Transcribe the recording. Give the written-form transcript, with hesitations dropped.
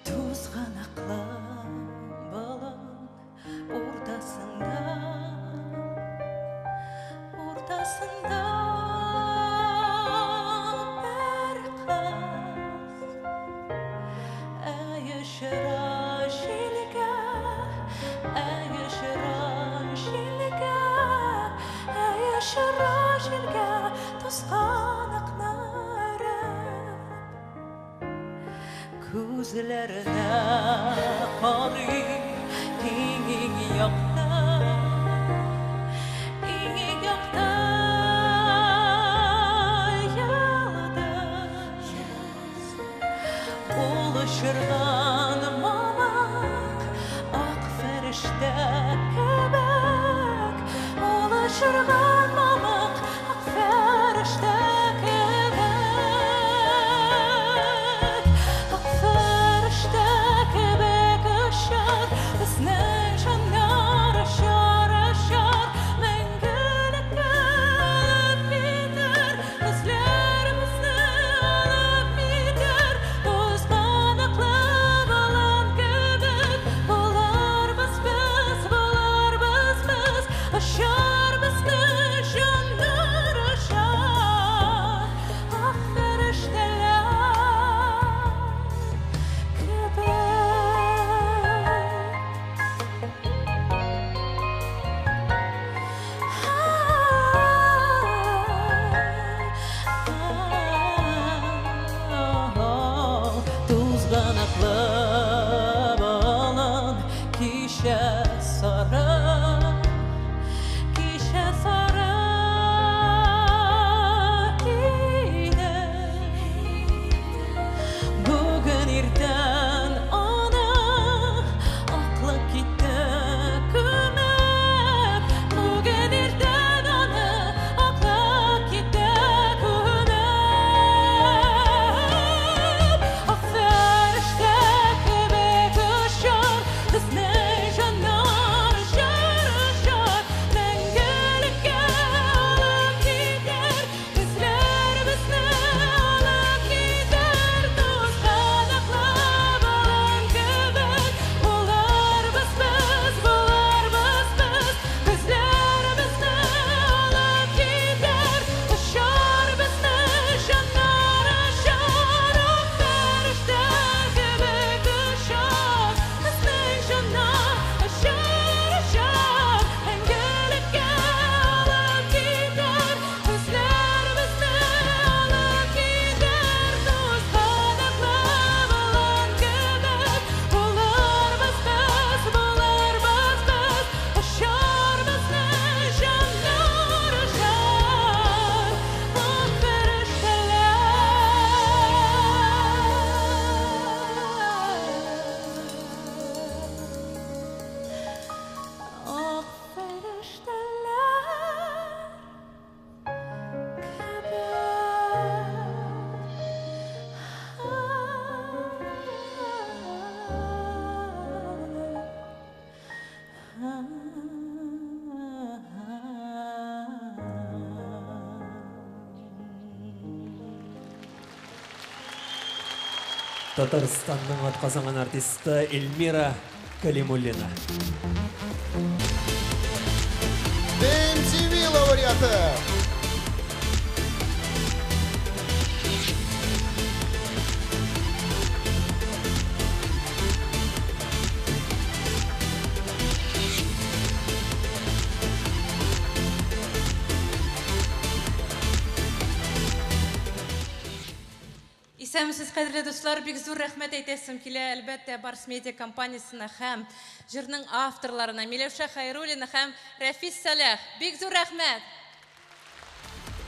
Тузганаклы болын уртасында, уртасында бер кыз. Әй очыра җилгә, әй очыра җилгә, әй очыра җилгә тузганакны өреп. Күзләренә карый иң-иң якты, иң-иң якты йолдыз. Ул очырган мамык ак фәрештә кебек, ул очырган мамык ак фәрештә кебек. Ак фәрештә кебек очар, безнең җаннар очар, очар, мәңгелеккә алып китәр, күзләребезне алып китәр, тузганаклы болын кебек булырбыз без, булырбыз без, очар безнең җаннар очар, ак фәрештәләр кебек. Тузганаклы болын кичә сары, кичә сары иде. Бүген иртән аны аклык китте күмеп, бүген иртән аны аклык китте күмеп. Ак фәрештә кебек очар, безнең җаннар очар, очар, мәңгелеккә алып китәр, күзләребезне алып китәр, тузганаклы болын кебек булырбыз без, булырбыз без, күзләребезне алып китәр, очар безнең җаннар очар, ак фәрештә кебек очар, безнең җаннар очар, очар, мәңгелеккә алып китәр, күзләребезне алып китәр, тузганаклы болын кебек булырбыз без, булырбыз без, очар безнең җаннар очар, ак фәрештәләр. Ак фәрештәләр кебек. Татарстанның атказанган артисты Эльмира Калимуллина. MTV лауреаты. Исәнмесез, кадерле дуслар, бик зур рәхмәт әйтәсем килә, әлбәттә, Барс Медиа компаниясенә һәм җырның авторларына Миләүшә Хәйруллина һәм Рәфис Сәлах. Бик зур рәхмәт.